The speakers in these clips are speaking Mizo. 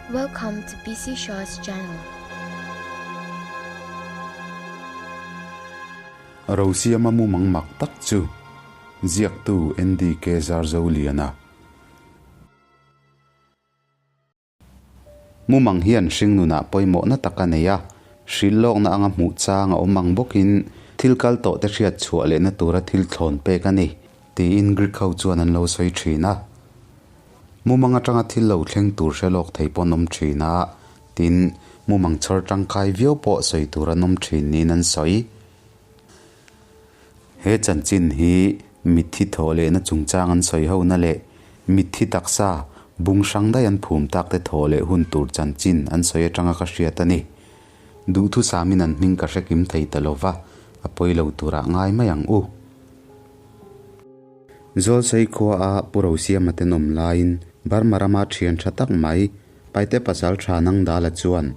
Welcome to PC Shaw's channel. Rosiama mumang mak tak chu ziaktu NDK Zarzoliana. Mumang hian hringnunah pawimawhna tak a nei a, hrilh lawkna anga hmuh chang a awm ang bawkin thil kal tawh te hriat chhuah lehna tura thil thlawn pek a ni, tiin Greek ho chuan an lo sawi thin a. Mumang atanga thil lo thleng tur hre lawk thei pawh an awm thin a, tin, mumang chhawr tangkai viau pawh sawi tur an awm thin niin an sawi. He chanchin hi mitthi thawh lehna chungchang an sawi hona leh mitthi taksa bung hrang daih an phum tak te thawh leh hun tur chanchin an sawi atanga ka hriat a ni. Duhthusamin an hming ka hre kim thei ta lova, a pawi lo turah ngai mai ang u. Zawlsei khua a Pu Rosiama te nawm laiin Burma rama thian tha tak mai Paite pasal tha Nangdala chuan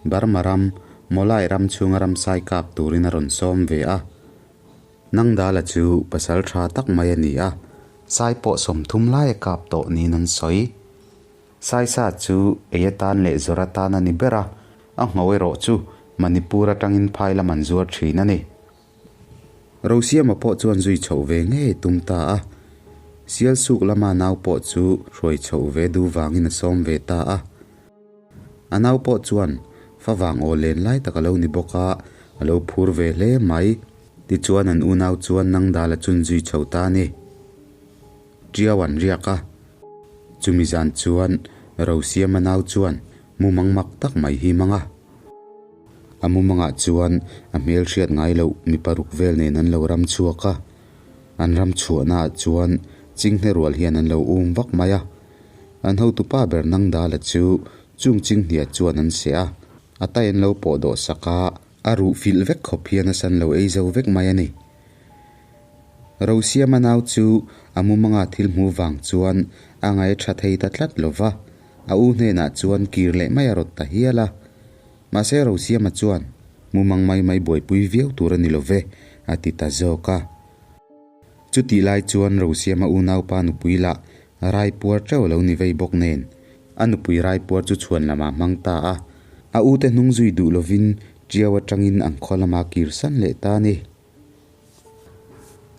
Burma ram Mawlai ram chhunga ramsai kap turin a rawn sawm ve a. Nangdala chu pasal tha tak mai a ni a, sai pawh 30 lai a kap tawh niin an sawi. Saisa chu ei atan leh zawrh atan a ni ber a, a ngho erawh chu Manipur atangin phai lam an zuar thin a ni. Rosiama pawh chuan zui chhoh ve ngei tum ta a, Sialsuk lama nau pawh chu hruai chhoh ve duh vangin a sawm ve ta a. A nau pawh chuan favang aw len lai tak a lo ni bawk a, a lo phur ve hle mai. Tichuan an unau chuan Nangdala chun zui chho ta a ni. Tiau an riak a, chumi zan chuan Rosiama nau chuan mumang mak tak mai hi mang a. A mumangah chuan a hmel hriat ngai loh mi paruk vel nen an lo ram chhuak a, an ram chhuahnaah chuan chinghne rual hian an lo um vak mai a. An hotupa ber Nangdala chu chung chinghniah chuan an seh a, a tai an lo pawh dawh sak a, a ruh filh vek khawp hian a san lo ei zo vek mai a ni. Rosiama nau chu a mumanga thil hmuh vang chuan a ngaih tha thei ta tlat lo va, a u hnenah chuan kir leh mai a rawt ta hial a. Mahse Rosiama chuan, Mumang mai mai buaipui viau tur a ni lo ve, a ti ta zawk a. Chutih lai chuan Rosiama unaupa nupui lah raipuar teuh a lo ni vei bawk nen, a nupui raipuar chu chhuan lamah hmang ta a. A ute hnung zui duh lovin Tiau atangin an khaw lamah kir san leh ta a ni.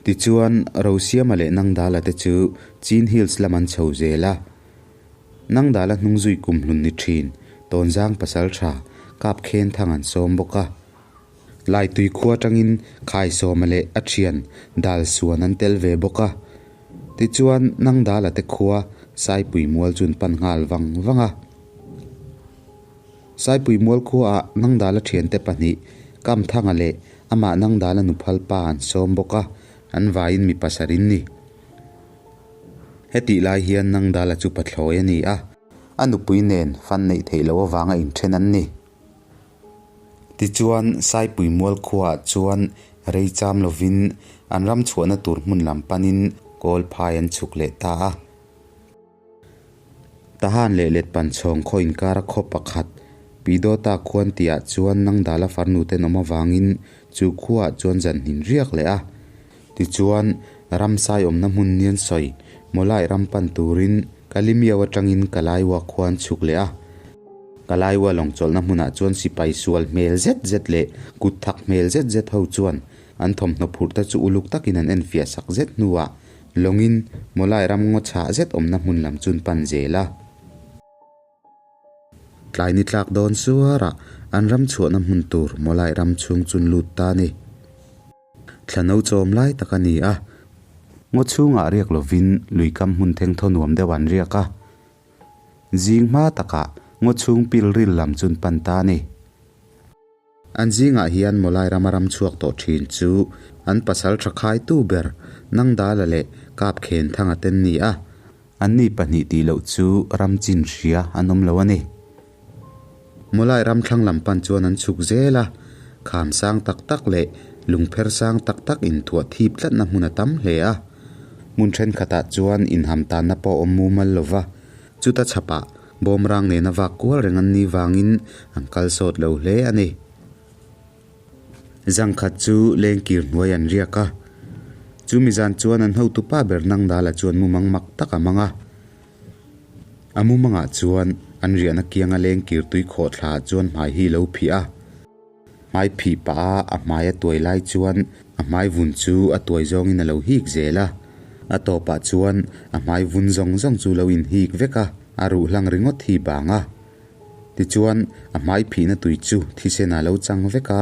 Tichuan, Rosiama leh Nangdala te chu Chin Hills lam an chho zel a. Nangdala hnungzui kumhlun ni thin, Tawnzang pasal tha, kap khen thang an sawm bawk a. Laitui khua atangin Khaisawma leh a thian Dal Suan an tel ve bawk a. Tichuan, Nangdala te khua Saipui mual chu an pan nghal vang vang a. Saipui mual khuaah Nangdala thiante pahnih, Kamthanga leh amah Nangdala nuphal pa an sawm bawk a, an vaiin mi pasarih an ni. Hetih lai hian Nangdala chu pathlawi a ni a. A nupui nen fan neih theih loh avanga inthen an ni. Tichuan, Saipui mual khuaah chuan rei cham lovin an ram chhuahna tur hmun lam panin kawl phai an chhuk leh ta a. Tahan leh letpan chhawng khaw inkara khaw pakhat, Pidota khuan tihah chuan Nangdala farnu ten awm avangin chu khuaah chuan zan hnin riak leh a. Tichuan, ramsai awmna hmun nian sawi, Mawlai ram pan turin Kalimiau atangin Kalaiwa khuan chhuk leh a. Kalaiwa lawng chawlhna hmunah chuan sipai sual hmel zet zet leh kut thak hmel zet zet ho chuan an thawmhnaw phurh te chu uluk takin an enfiah sak zet hnuah Lawngin Mawlai ram ngaw chhah zet awmna hmun lam chun pan zel a. Tlai ni tlak dawn suarah an ram chhuahna hmun tur Mawlai ram chhung chun lut ta a ni. Thla no chawm lai tak a ni a. Ngaw chhungah riak lovin lui kam hmun thengthaw nuam deuh an riak a. Zing hma takah ngaw chhung pil ril lam chun pan ta a ni. An zingah hian Mawlai rama ram chhuak tawh thin chu an pasal tha khaitu ber Nangdala leh Kapkhen Thanga ten ni a. Anni pahnih tih loh chu ram chin hria an awm lo a ni. Mawlai ram thlang lam pan chuan an chhuk zel a, kham sang tak tak leh lungpher sang tak tak inthuah thip tlatna hmun a tam hle a. Hmun thenkhatah chuan inham tanna pawh a awm mumal lo va, chuta chhapah Bawmrang nena vak kual reng an nih vangin an kal sawt lo hle a ni. Zangkhat chu lengkir hnuai an riak a. Chumi zan chuan an hotupa ber Nangdala chuan mumang mak tak a mang a. A mumangah chuan An riahna kianga leng kir tui khawh thla ah chuan hmai hi lo phih a. Hmai phih pah a a hmai a tuai lai chuan a hmai vun chu a tuai zawngin a lo hik zel a. A tawpah chuan a hmai vun zawng zawng chu lo inhik vek a, a ruh hlang ringawt hi bang a. Tichuan, a hmai phihna tui chu thisen a lo chang vek a,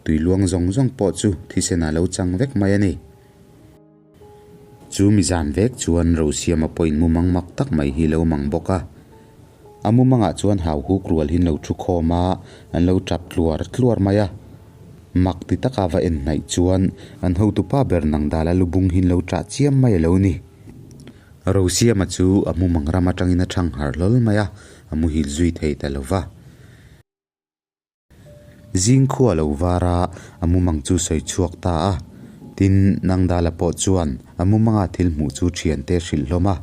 tui luang zawng zawng pawh chu thisen a lo chang vek mai a ni. Chu mi zan vek chuan Rosiama pawhin mumang mak tak mai hi lo mang bawk a. A mumangah chuan hau huk rual hin lo thu khawm a, an lo tap tluar tluar mai a. Mak ti taka va en hnaih chuan an hotupa ber Nangdala lubung hin lo tah chiam mai a lo ni. Rosiama chu a mumang ram atangin a thang harh hlawl mai a, a muhil zui thei ta lo va. Zing khua lo var a, a mumang chu sawi chhuak ta a. Tin, Nangdala pawh chuan a mumanga thil hmuh chu thiante hrilh hlawm a.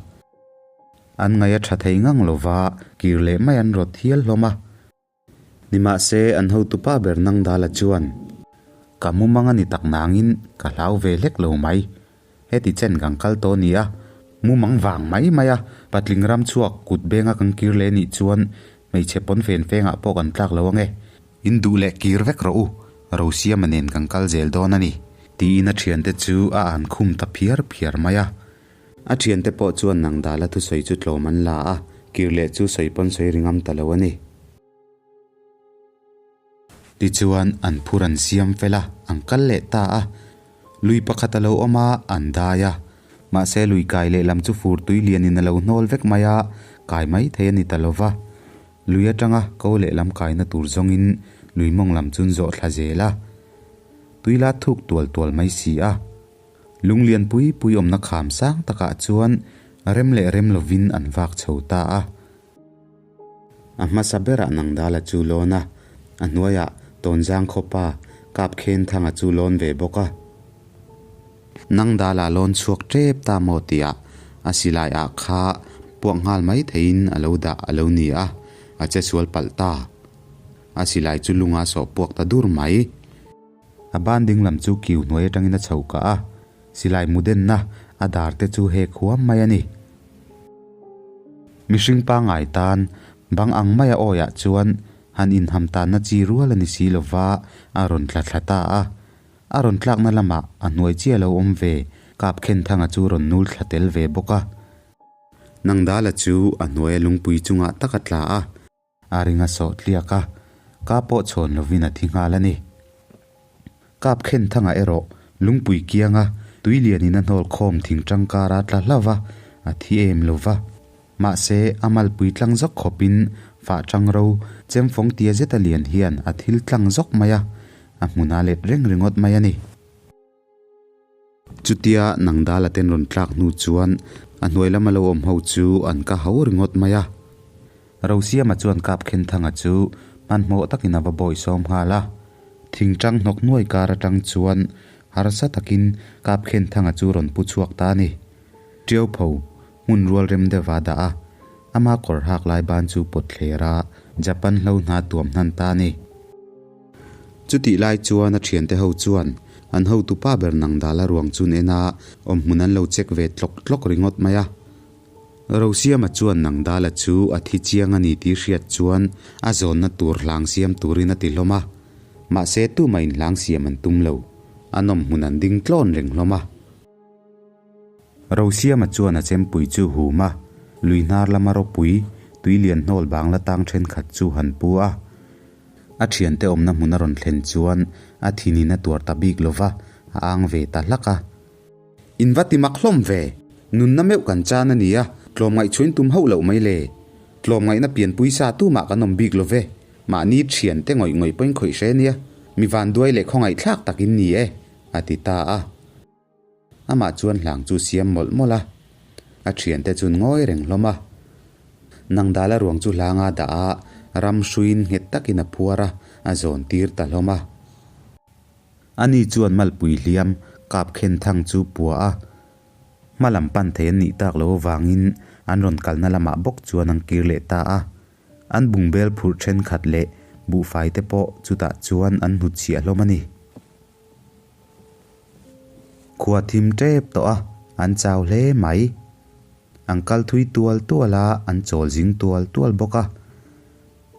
An ngaih a tha thei ngang lo va, kir leh mai an rawt hial hlawm a. Nimahse, an hotupa ber Nangdala chuan, Ka mumang a ni tak nangin ka hlau ve hlek lo mai. Heti chen kan kal tawh a ni a, mumang vang mai mai a, patling ram chhuak kut benga kan kir leh nih chuan hmeichhe pawn fen fengah pawh kan tlak lo ange. In duh leh kir vek rawh u, Rosiama nen kan kal zel dawn a ni, tiin a thiante chu a an khum ta phiar phiar mai a. A thiante pawh chuan Nangdala thusawi chu tlawm an la a, kir leh chu sawi pawn sawi ringam ta lo a ni. Tichuan, an phur an siam fel a, an kal leh ta a. Lui pakhat a lo awm a, an dai a. Mahse, lui kai lehlam chu fur tui lianin a lo hnawl vek mai a, kai mai thei a ni ta lo va. Lui atanga ko lehlam kaina tur zawngin lui mawng lam chu an zawh thla zel a. Tui la thuk tual tual mai si a. Lung lian pui pui awmna kham sang takah chuan rem leh rem lovin an vak chho ta a. A hmasa berah Nangdala chu lawn a, a hnuaiah Tawnzang khawpa Kapkhen Thanga chu lawn ve bawk a. Nangdala lawn chhuak tep ta maw tiah a silai ah kha puak nghal mai theiin a lo dah a lo ni a, a che sual palh ta. A silai chu lunga sawh puak ta dur mai. A ban ding lam chu kiu hnuai atangin a chho kah a, silai mudenna a dar te chu hek huam mai a ni. Mihring pangngai tan bang ang maia awiah chuan han inham tanna chi rual a ni si lova a rawn tla thla ta a. A rawn tlakna lamah a hnuai chiah lo awm ve Kapkhenthanga chu rawn nul thla tel ve bawk a. Nangdala chu a hnuaia lungpui chungah tak a tla a. A ring a sawh tliak a, ka pawh chhawn lovin a thi nghal a ni. Kap khen thangah erawh lungpui kianga tui lianin a hnawl khawm thing tangkara tla hlauh va, a thi em lo va. Mahse, a malpui tlang zawk khawpin fah tang ro chemfawng tia zeta lian hian a thil tlang zawk mai a, a hmun a let reng ringawt mai a ni. Chutia Nangdala ten rawn tlak hnu chuan a hnuai lama lo awm ho chu an ka ho ringawt mai a. Rosiama chuan Kapkhenthanga chu hmanhmawh takin a va bawi sawm nghal a. Thingtang hnawk hnuai kar atang chuan harsa takin Kapkhenthanga chu rawn pu chhuak ta a ni. Tiaupho hmun rual rem deuh a dah a, ama kawr hak lai ban chu pawt thler a, Japan hlo hna tuam hnan ta a ni. Chutih lai chuan a thiante ho chuan an hotupa ber Nangdala ruang chu nen a awm hmun an lo check ve tlawk tlawk ringawt mai a. Rosiama chuan Nangdala chu a thi chiang a ni tih hriat chuan a zawnna tur hlang siam turin a ti hlawm a. Mahse tumah in hlang siam an tum lo. An awm hmun an ding tlawn reng hlawm a. Rosiama chuan a chempui chu hum a, lui hnar lama ropui tui lian hnawl bangla tang thenkhat chu han pu a. A thiante awmna hmun a rawn thlen chuan a thinin a tuar ta bik lo va, a ang ve ta hlak a. In va ti mak hlawm ve! Nunna meuh kan chan a ni a, tlawmngaih chhuin tum hauh loh mai le. Tlawmngaihna pianpui sa tumah kan awm bik lo ve. Mahni thiante ngawih ngawih pawhin khawih hre nia, mi vanduai leh khawngaihthlak takin ni e, a ti ta a. Amah chuan hlang chu siam mawlh mawlh a, a thiante chun ngawi reng hlawm a. Nangdala ruang chu hlanga dah a, ram hruiin nghet takin a phuar a, a zawn tir ta hlawm a. Ani chuan malpui hliam kap khen thang chu pua a, hma lam pan thei an nih tak lo avangin an rawn kalna lamah bawk chuan an kir leh ta a. An bungbel phurh thenkhat leh buhfai te pawh chutah chuan an hnutchhiah hlawm a ni. Khua thim tep tawh a, an chau hle mai. An kal thui tual tual a, an chawl zing tual tual bawk a.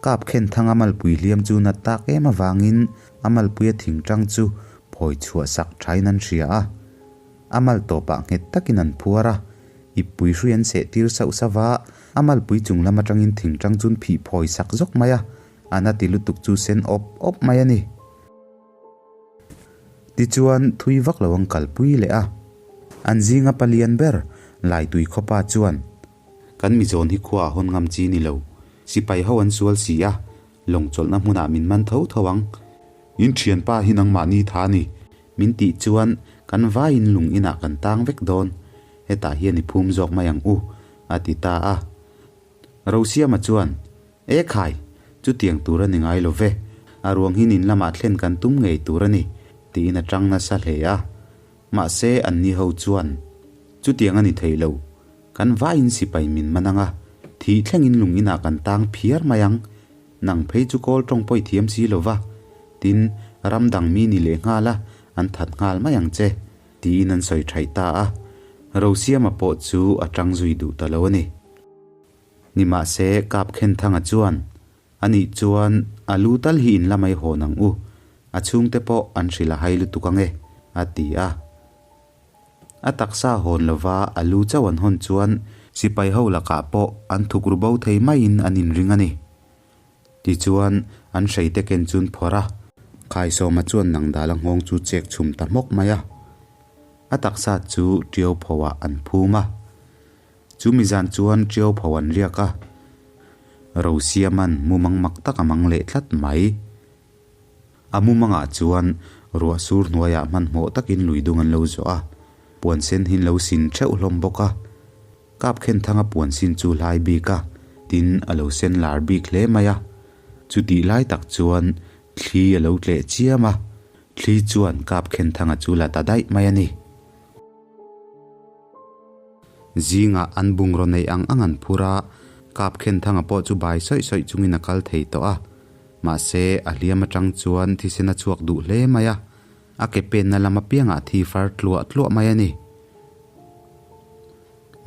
Kap khen thanga malpui hliam chu nat tak em avangin a malpuia thingtang chu phawi chhuah sak thain an hria a. A mal tawpah nghet takin an phuar a, ippui hrui an seh tir sauh sauh va, a malpui chung lam atangin thingtang chu an phih phawi sak zawk mai a, a na ti lutuk chu sen awp awp mai a ni. Tichuan thui vak lo an kalpui leh a, an zinga palian ber Laitui khawpa chuan, Kan mi zawn hi khua a hawn ngam chi ni lo. Sipai ho an sual si a, lawng chawlhna hmunah min man tho tho ang. In thianpa hi nangmahni tha a ni. Min tih chuan kan vaiin lung inah kan tang vek dawn. Hetah hian i phum zawk mai ang u, a ti ta a. Rosiama chuan, E khai, chutiang tur a ni ngai lo ve. A ruang hi nin lamah thlen kan tum ngei tur a ni, tiin a tang nasa hle a. Mahse anni ho chuan, Chutiang a ni thei lo. Kan vaiin sipai min man ang a, thih thlengin lung inah kan tang phiar mai ang. Nang phei chu kawl tawng pawh i thiam si lo va, tin, ram dang mi ni leh nghal a, an that nghal mai ang che, tiin an sawi thaih ta a. Rosiama pawh chu a tang zui duh ta lo a ni. Nimahse, Kapkhenthanga chuan, Anih chuan a lu tal hi in la mai hawn ang u, a chhungte pawh an hrilh a hai lutuk ang e, a ti a. A taksa hawn lova a lu chauh an hawn chuan sipai ho lakah pawh an thuk ru bo thei maiin an inring a ni. Tichuan an hreite ken chun phawrh a. Khaisawma chuan Nangdala nghawng chu chek chhum ta hmawk mai a. A taksa chu Tiau phoah an phum a. Chu mi zan chuan Tiau pho an riak a. Rosiaman mumang mak tak a mang leh tlat mai. A mumangah chuan ruah sur hnuaiah hmanhmawh takin lui dung an lo zawh a, puan sen hi an lo sin theuh hlawm bawk a. Kap Khenthanga puan sin chu hlai bik a, tin a lo sen lar bik hle mai a. Chutih lai tak chuan thli a lo tleh chiam a, thli chuan Kap Khenthanga chu la ta daih mai a ni. Zingah an bungraw neih ang ang an phur a, Kap Khenthanga pawh chu bai sawih sawih chungin a kal thei tawh a. Mahse, a hliam atang chuan thisen a chhuak duh hle mai a, a ke penna lam apiangah thi far tluah tluah mai a ni.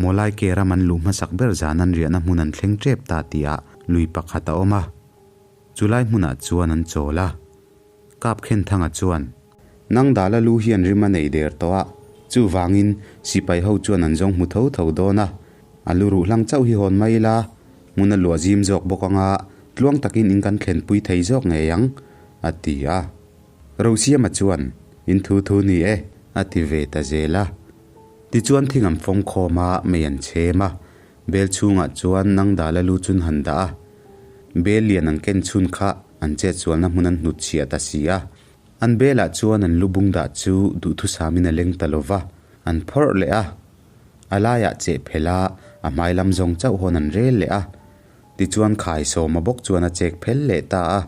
Mawlai ke ram an luh hmasak ber zan an riahna hmun an thleng tep ta tihah lui pakhat a awm a, chulai hmunah chuan an chawl a. Kapkhenthanga chuan, Nang Dala lu hian rim a nei der tawh a, chuvangin sipai ho chuan an zawng hmu tho tho dawn a, a lu ruh hlang chauh hi hawn mai ila, hmun a luah zim zawk bawk anga tluang takin in kan thlenpui thei zawk ngei ang, a ti a. Rosiama chuan, In thu thu ni e, a ti ve ta zel a. Tichuan thing an fawng khawm a, mei an chhem a, bel chhungah chuan nang Dala lu chun han dah a. Bel lian an ken chhun kha an chetsualna hmun an hnut chhiah ta si a. An belah chuan an lu bung dah chu duhthusamin a leng ta lo va, an phawrh leh a. A laiah cheh phelh a, a hmai lam zawng chauh hawn an rel leh a. Tichuan khai sawma bawk chuan a chek phel leh ta a.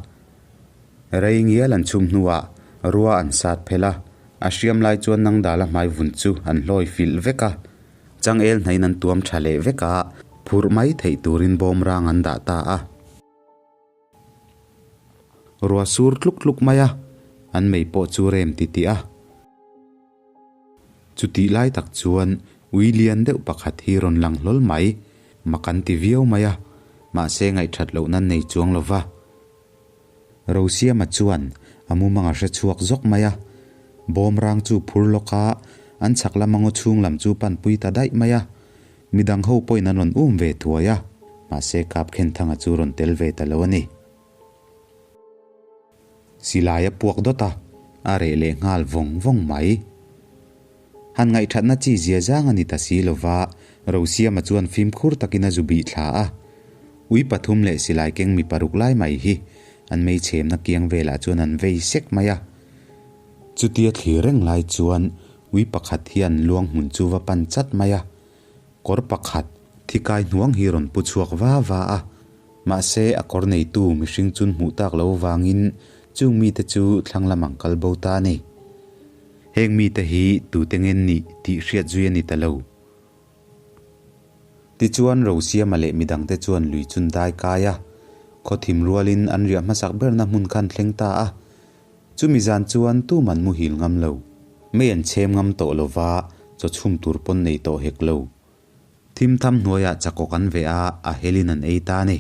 Rei ngial an chhum hnuah rua an sat phelh a, a hriam lai chuan Nangdala hmai vun chu an hlawi filh vek a. Changel hnaiin an tuam tha leh vek a, phurh mai theih turin bawm rang an dah ta a. Ruah sur tluk tluk mai a, an mei pawh chu rem ti tih a. Chutih lai tak chuan ui lian deuh pakhat hi rawn lang hlawl mai, mak an ti viau mai a, mahse ngaihthat loh nan nei chuang lo va. Rosiama chuan a mumang a hre chhuak zawk mai a, bawm rang chu phur lawk a, an chhak lam a ngaw chhung lam chu panpui ta daih mai a. Midang ho pawhin an rawn um ve thuai a, mahse Kapkhenthanga chu rawn tel ve ta lo a ni. Silai a puak dawt a, a reh leh nghal vawng vawng mai. Han ngaihthatna chi zia zang a ni ta si lova, Rosiama chuan fimkhur takin a zu bih thla a. Ui pathum leh silai keng mi paruk lai mai hi an meichhemna kiang velah chuan an vei sek mai a. Chutia thlir reng lai chuan ui pakhat hian luang hmun chu va pan chat mai a, kawr pakhat thikai hnuang hi rawn pu chhuak va va a. Mahse a kawr neitu mihring chun hmuh tak lo vangin chung mite chu thlang lam ang kal bo ta a ni. Heng mite hi tute ngen nih tih hriat zui a ni ta lo. Tichuan Rosiama leh midangte chuan lui chun dai kai a, khaw thim rualin an riah hmasak berna hmun khan thleng ta a. Chumi zan chuan tuman muhil ngam lo, mei an chhem ngam tawh lova chaw chhum tur pawn nei tawh hek lo. Thim tham hnuaiah chakawk an veh a, a helin an ei ta a ni.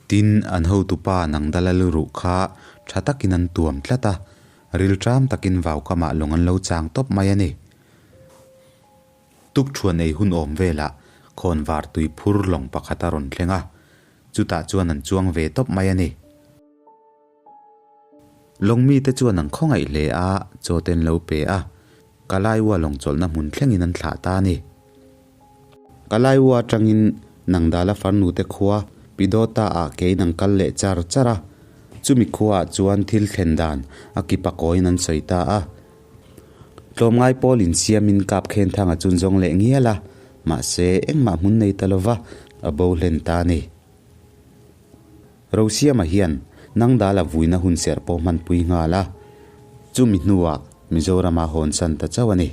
Tin, an hotupa Nangdala lu ruh kha tha takin an tuam tlat a, rilṭam takin vaukamah lawng an lo chang tawp mai a ni. Tukthuan ei hun awm velah khawnvar tui phur lawng pakhat a rawn thleng a, chutah chuan an chuang ve tawp mai a ni. Lawng mite chuan an khawngaih hle a, chaw te an lo pe a, Kalaiwa lawng chawlhna hmun thlengin an thlah ta a ni. Kalaiwa atangin Nangdala farnute khua Pidota ah keiin an kal leh char char a, chumi khuaah chuan thil thlen dan a kipa kawiin an sawi ta a. Tlawmngai pawl insiamin kap khen thang a chun zawng leh ngial a, mahse engmah hmun nei ta lova a bo hlen ta a ni. Rosiama hian Nangdala vuina hun serh pawh hmanpui nghal a, chumi hnuah Mizorama hawnsan ta chauh a ni.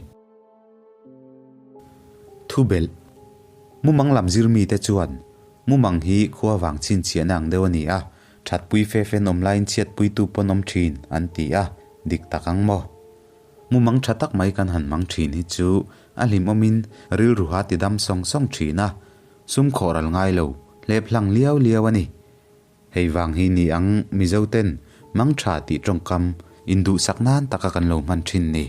Thubelh, Mumang lam zirmite chuan mumang hi khua vang chhinchhiahna ang deuh a ni a, thatpui fe fen awm laiin chhiatpuitu pawn awm thin an ti a, dik tak ang maw? Mumang tha tak mai kan han mang thin hi chu a hlimawmin rilru ha ti dam sawng sawng thin a, sum khawh ral ngai lo, hlep hlang liau liau a ni. Hei vang hi ni ang Mizoten mang tha tih tawngkam induhsak nan taka kan lo hman thin ni.